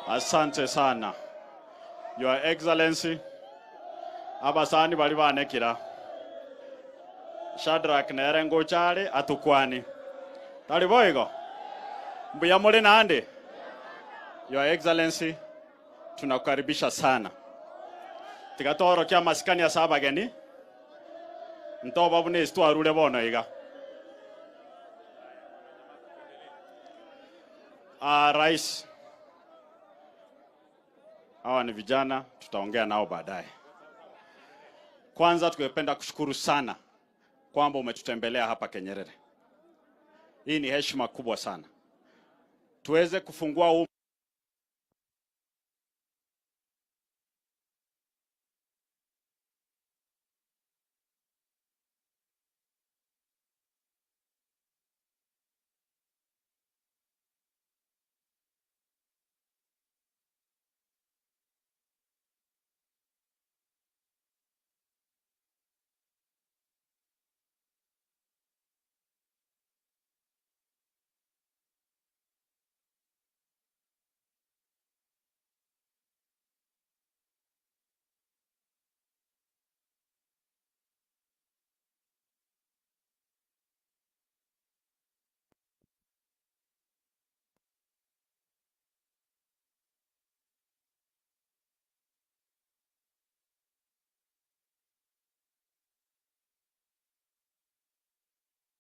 Asante sana. Your Excellency, abasani bali banekira. Shadrack nere ngochare atukwani. Tari boigo. Mbuya mule nande. Your Excellency, tunakukaribisha sana. Tigatorokia masikani ase abageni. Ntoba buna ase twarure bono iga. Rais, hawa ni vijana, tutaongea nao baadaye. Kwanza tungependa kushukuru sana kwamba umetutembelea hapa Kenyerere. Hii ni heshima kubwa sana. Tuweze kufungua huu